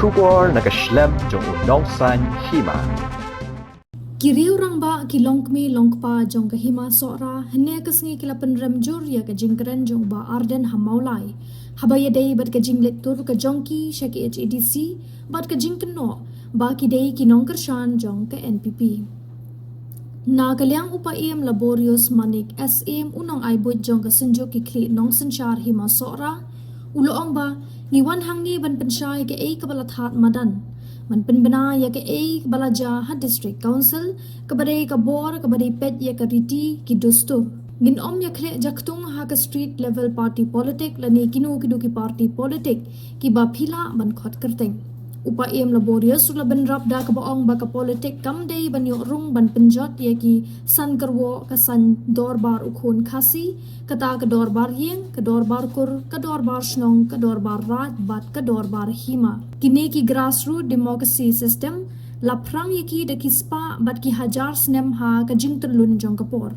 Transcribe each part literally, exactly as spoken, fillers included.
Khubor na ka shlem jong u nongsaiñ hima. Ki riew rangbah ki longkmie longkpa jong ka hima Sohra hynne ka sngi ki la pynrem jur ïa ka jingkren jong u Bah Ardent ha Mawlai, haba ïadei bad ka jingleit tur ka jong ki sha ki H A D C bad ka jingkynnoh ba ki dei ki nongkyrshan jong ka N P P. Na ka liang u Paiem Laborius Manik Syiem, u nongai buit jong ka Synjuk ki Khlieh Nongsynshar hima Sohra, u la ong ba ngi wan hangne ban pynshai kaei kaba la thad madan, ban pynbna ïa kaei kaba la jia ha District Council, kaba dei ka bor kaba dei peit ïa ka riti ki dustur. Ngin ym ïa khleh jaktung ha ka street level party politic lane kino kino ki party politic kiba phi lah ban khot kyrteng. U Paiem Laborius u la bynrap da kaba ong ba ka politik kam dei ban ïoh rung ban pynjot ïa ki san kyrwoh ka saiñ dorbar u khun Khasi, kata ka dorbar ïing, ka dorbar kur, ka dorbar shnong, ka dorbar raid bad ka dorbar hima. Kine ki grassroot democracy system la phrang ïa ki da ki spah bad ki hajar snem ha ka jingtyllun jong ka por.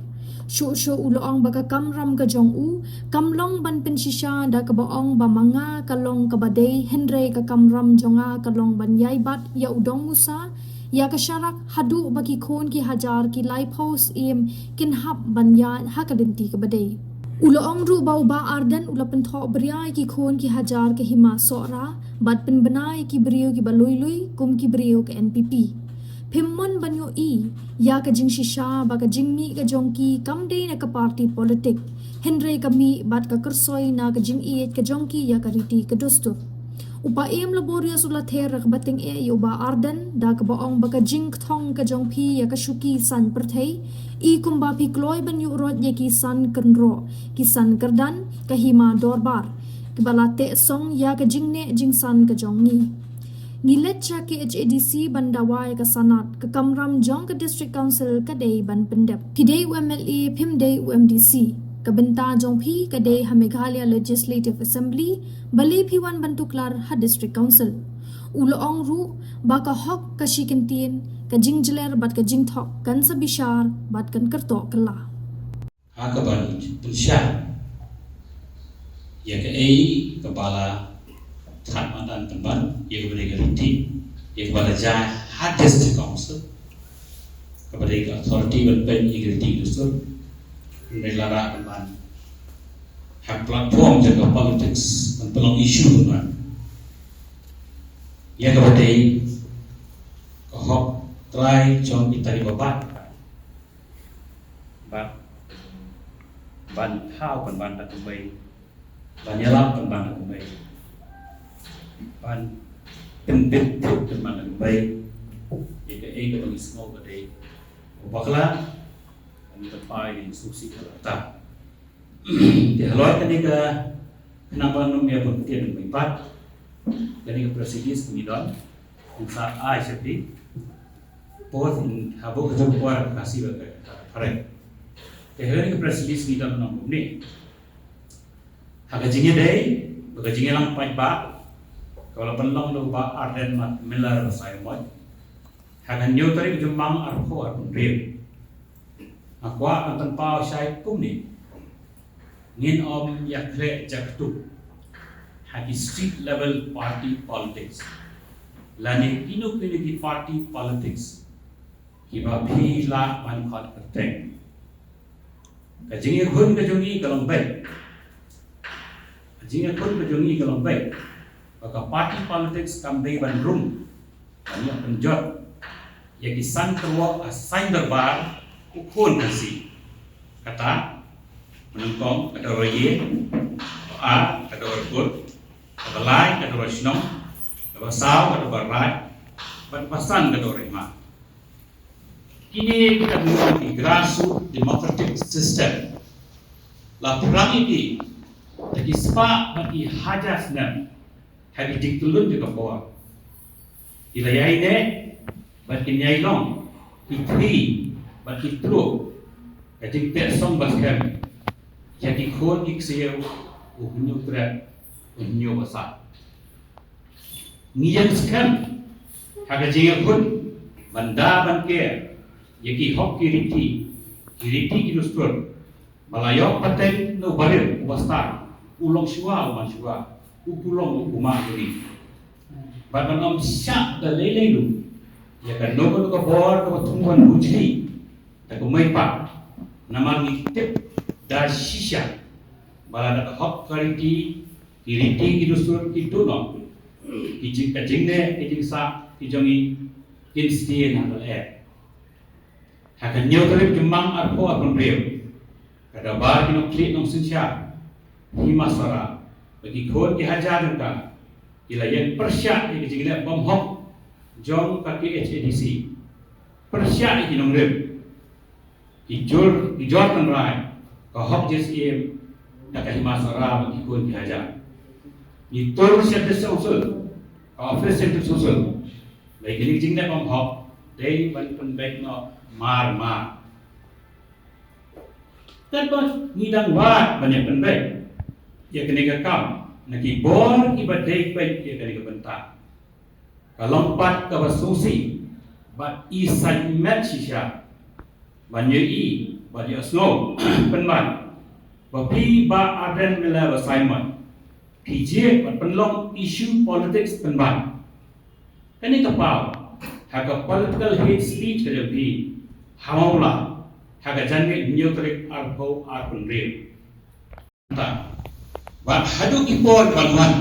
Shuh shuh u la ong ba ka kamram ka jong u kam long ban pynshisha da kaba ong ba ma nga ka long kaba dei, hynrei ka kamram jong nga ka long ban ïai bat ïa u dong musa, ïa ka sharak, haduh ba ki khun ki hajar ki laiphew syiem kin hap ban ïaid ha ka lynti kaba dei. U la ong ruh ba u Bah Ardent u la pynthoh bria ïa ki khun ki hajar ka hima Sohra bad pynbna ïa ki briew kiba lui lui kum ki briew ka N P P. Phim mon ban ïohi ïa ka jingshisha ba ka jingmih ka jong ki kam dei na ka party politik, hynrei ka mih bad ka kyrsoi na ka jingïeit ka jong ki ïa ka riti ka dustur. U Paiem Laborius u la ther da kaba tyngeh ïa u Bah Ardent da kaba ong ba ka jingkthong ka jong phi ïa ka shuki saiñ pyrthei, i kumba phi kloi ban ïuh rot ïa ki san kynroh, ki san kyrdan ka hima dorbar, kiba la teh song ïa ka jingneh jingsan ka jong ngi. Ngi leit sha ka H A D C ban dawa ïa ka sanad, ka kamram jong ka District Council ka dei ban pyndep. Phi dei u M L A, phim dei u M D C. Ka bynta jong phi ka dei ha Meghalaya Legislative Assembly, balei phi wan ban tuklar ha District Council? U la ong ruh ba ka hok, ka shikyntien, ka jingjler bad ka jingthok kan sa bishar bad kan kyrtoh kylla. Ha kaba pynshai ïa kaei kaba la thad madan pynban ïa kaba dei ka riti, ïa kaba la jia ha District Council, kaba dei ka authority ban peit ïa ka riti ka dustur, hynrei la rah pynban ha platform jong ka politics ban pynlong issue pynban ïa kaba dei ka hok trai jong kita kiba bat ban, ban thaw pynban da kumwei, ban ïalap pynban da kumwei, ban pynbit pynban da kumwei ïa kaei kaba ngi sngew ka dei u bakla, ban ïa ka pai ngi suk sik ka ta. Te halor kane ka khnang ba ngam ïa pynktien mynta, kane ka press release ngi don, ngi sa ai sha phi. Both in ha bok ka jong kwar ka Khasi bad ka Phareng. Te ha kane ka press release ngi don nong kumne. Ha ka jingïadei bad ka jingïalang paidbah kaba la pynlong da u Bah Ardent Miller Basaiawmoit ha ka hynñiew tarik u Jymmang arphew arphew hynriew, nga kwah ban pynpaw shai kumne. Ngin ym ïa khleh jaktu ha ki street level party politics lane kino kino ki party politics kiba phi lah ban khot kyrteng. Ka jingïakhun ka jong ngi ka long beit. Ka jingïakhun ka jong ngi ka long beit ba ka party politics kam dei ban rung ban ïa pynjot ïa ki san kyrwoh ka saiñ dorbar u khun Khasi. Kata, nyngkong ka dor ïing, kaba ar ka dor kur, kaba lai ka dor shnong, kaba saw ka dor raid, bad kaba san ka dor hima. Kine ki dei ki grassroots democratic system la phrang ïa ki da ki spah bad ki hajar snem ha ki jingtyllun jong ka por. Ki la ïai neh bad kin ïai long ki thli bad ki tluh ka jingteh song ba skhem ïa ki khun ki ksiew u hynñiew tret u hynñiew ba sah. Ngi ïeng skhem ha ka jingïakhun ban da ban ker ïa ki hok ki riti, ki riti ki dustur ba la ïoh pateng na u barim u bastad, u longshuwa u manshuwa, u kulong u kumar jong ngi. Bad ban ym shah da lei lei ruh ïa kano kano ka bor kaba thung ban bujli da ka mei pat, namar ngi tip da shisha ba lada ka hok ka riti, ki riti ki dustur ki dohnud, ki jing, ka jingneh ki jingsah ki jong ngi kin sdien ha ka lyer. Ha ka hynñiew tarik Jymmang arphew arphew hynriew, ka Dorbar ki Nongthliew Nongsynshar Hima Sohra bad ki khun ki hajar jong ka ki la ïeng pyrshah ïa ka jingleh bymhok jong ka K H A D C, pyrshah ïa ki nongrim, ki jur, ki jur tynrai ka hok jingïasyriem da ka Hima Sohra bad ki khun ki hajar. Ngi tur sha District Council, ka office sha District Council, ba ïa kine ki jingleh bymhok dei ban pynbeit noh mar mar. Katba ngi dang wad ban ïa pynbeit ïa kane ka kam na ki bor kiba dei beit ïa kane ka bynta, ka long pat kaba sngewsih bad i saiñ met shisha ban ïohi bad ïohsngew pynban ba phi Bah Ardent Miller Basaiawmoit phi jied bad pynlong issue politics pynban. Kane ka paw ha ka political hate speech ka jong phi ha Mawlai ha ka janmiet hynñiew tarik arphew arphew hynriew. Bad haduh ki por ban wan,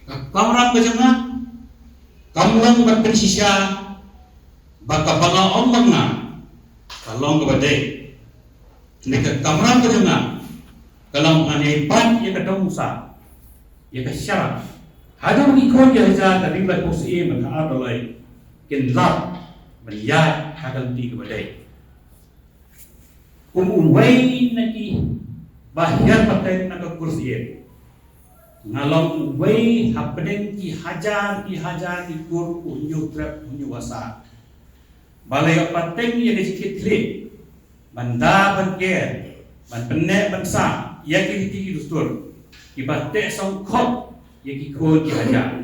ka kamram ka jong nga kam long ban pynshisha ba kaba nga ong ba nga ka long kaba dei. Hynrei ka kamram ka jong nga ka long ban ïa bat ïa ka dong sah, ïa ka sharap. Haduh ki khun ki hajar ka ring laiphew syiem bad ka ar doloi kin lap ban ïaid ha ka lynti kaba dei. Kum uwei na kiba hiar pateng na ka kur syiem, nga long uwei hapdeng ki hajar ki hajar ki kur u Hynñiewtrep Hynñiewbasah ba la ïoh pateng ïa ka jingkitkhlieh ban da ban ker, ban pynneh ban sah ïa ki riti ki dustur kiba teh sngewkhop ïa ki khun ki hajar.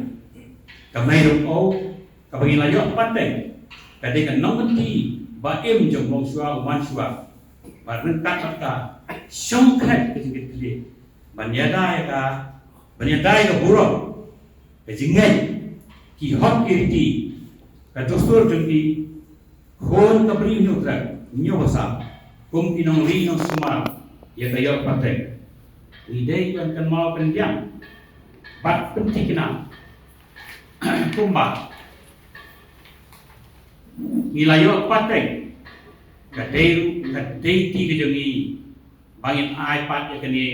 Ka mei ruh, kaba ngi la ïoh pateng ka dei ka nongkynti ba im jong u longshuwa u manshuwa, ba ryngkat bad ka shong khet ka jingkitkhlieh ban ïada ïa ka, ban ïada ïa ka burom, ka jingngeit, ki hok ki riti, ka dustur jong ki khun ka Bri u Hynñiewtrep Hynñiewbasah kum ki nongri nongsumar ïa ka ïoh pateng. Ngi dei ban kynmaw pynbiang bad pynthikna kumba ngi la ïoh pateng, ka dei ruh ka dei ti ka jong ngi ba ngin ai pat ïa kane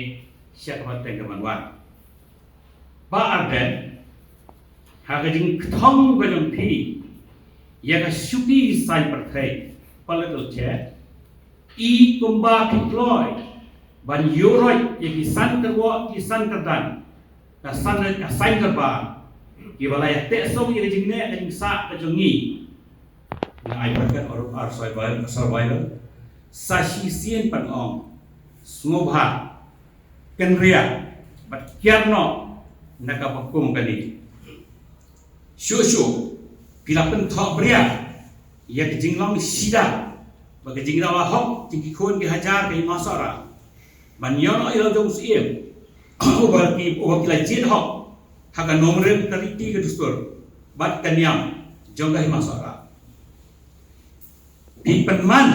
sha ka pateng ka ban wan. Bah Ardent, ha ka jingkthong ka jong phi ïa ka shuki saiñ pyrthei, political chair, i kumba phi kloi ban ïuhroit ïa ki san kyrwoh ki san kyrdan, ka san, ka saiñ kyrpang kiba la ïa teh song ïa ka jingneh ka jingsah ka jong ngi. Nga ai bad ka survival, survival sa shisien ban ong sngewbha, kynriah bad kiar noh na kaba kum kane. Shuh shuh phi la pynthoh bria ïa ka jinglong sida bad ka jingdawa hok jong ki khun ki hajar ka Hima Sohra ban ïoh noh ïa la jong u syiem uba ki, uba ki la jied hok ha ka nongrim, ka riti, ka dustur bad ka niam jong ka Hima Sohra. Phi pynman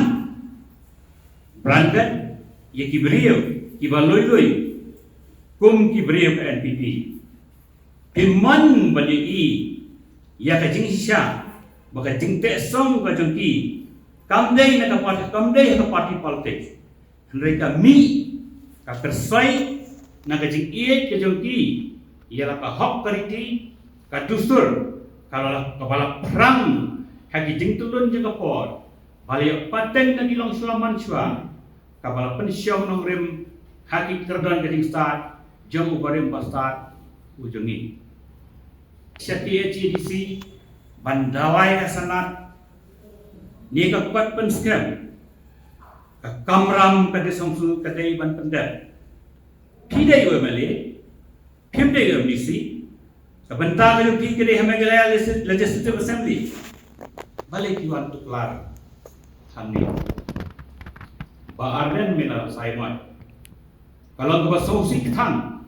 branded ïa ki briew kiba lui lui kum ki briew ka N P P. Phi mon ban ïohi ïa ka jingshisha ba ka jingteh song ka jong ki kam dei na ka party, kam dei ha ka party politics. Hynrei ka mih, ka kyrsoi na ka jingïeit ka jong ki ïa la ka hok, ka riti, ka dustur, ka la, kaba la phrang ha ki jingtylun jong ka por ba la ïoh pateng na ki longshuwa manshuwa, kaba la pynshong nongrim ha ki kyrdan ka jingstad jong u barim bastad u jong ngi. Sha K H A D C ban dawa ïa ka sanad ne ka kot pynskhem, ka kamram ka District Council ka dei ban pyndep. Phi dei u M L A, phim dei u M D C, ka bynta ka jong phi ka dei ha Meghalaya Legis-, Legislative Assembly. Balei phi wan tuklar hangne? Bah Ardent Miller Basaiawmoit, ka long kaba sngewsih kthang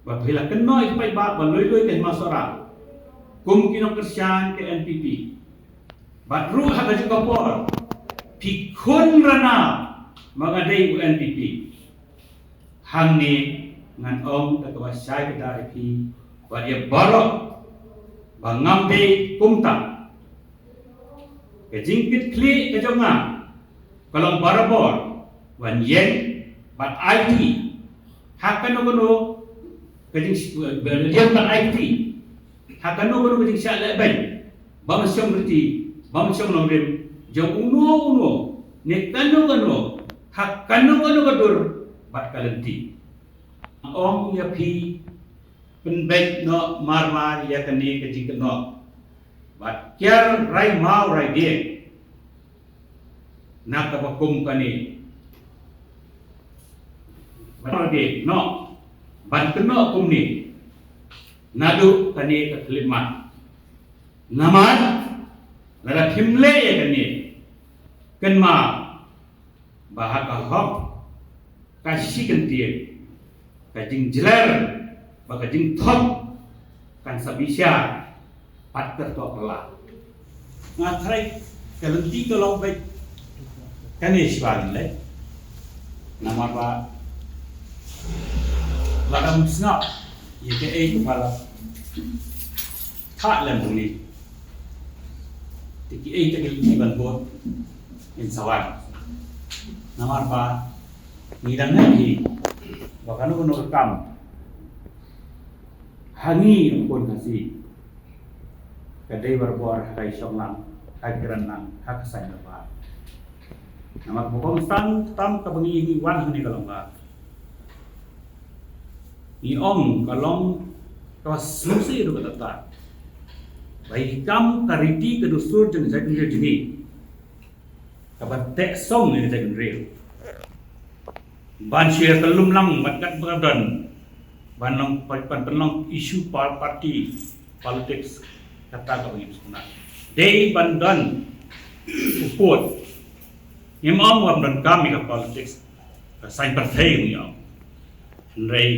ba phi la kynnoh ïa ki paidbah ba lui lui ka Hima Sohra Kum ki nongkyrshan ka N P P, bad ruh ha kajuh ka por phi khun ranab ba nga dei u N P P. Hangne ngan ong da kaba shai kdar ïa phi bad ïa baroh ba ngam dei kumta. Ka jingkitkhlieh ka jong nga ka long barabor ban ïeng bad aiti ha kano kano ka jing, ïeng bad aiti ha kano kano ka jingshah lehbeiñ, bym shong riti bym shong nongrim jong uno uno ne kano kano, ha kano kano ka dur bad ka lynti. Ong ïa phi, pynbeit noh marmar ïa kane ka jingkynnoh bad kiar rai maw rai dieng na kaba kum kane. Bad rai dieng noh ban kynnoh kumne naduh kane ka khyllipmat. Namar lada phim leh ïa kane, kynmaw ba ha ka hok ka shi kyntien, ka jingjler bad ka jingthok kan sa bishar pat kyrtoh kylla. Nga tharai ka lynti ka long beit kane shi ban leh. Namar ba lada ym sngap ïa kaei kaba la thah lem hangne, te kiei te kiei ban bud ngin sa wan. Namar ba ngi dang ngeit hi ba kano kano ka kam ha ngi u khun Khasi ka dei barabor ha ka shong lang, ha ka kren lang, ha ka saiñ lang. Namar ba kongsan tam kaba ngi ngi wan hangne ka long ba ngi ong ka long kaba sngewsih ruh kata, ba ïa ka kam ka riti ka dustur jong ka jaitbynriew jong ngi kaba teh song ïa ka jaitbynriew ban shu ïa ka lum lang bad kat ba ka don ban long, ban pynlong issue par party politics. Kata kaba ngi sngewsih dei ban don u pud. Ngim ong ba ym donkam ïa ka politics, ka saiñ pyrthei ngi ong. Hynrei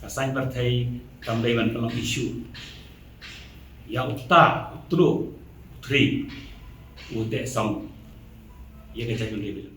ka saiñ pyrthei kam dei ban pynlong issue ïa uta u tru u thri u teh song ïa ka jaitbynriew.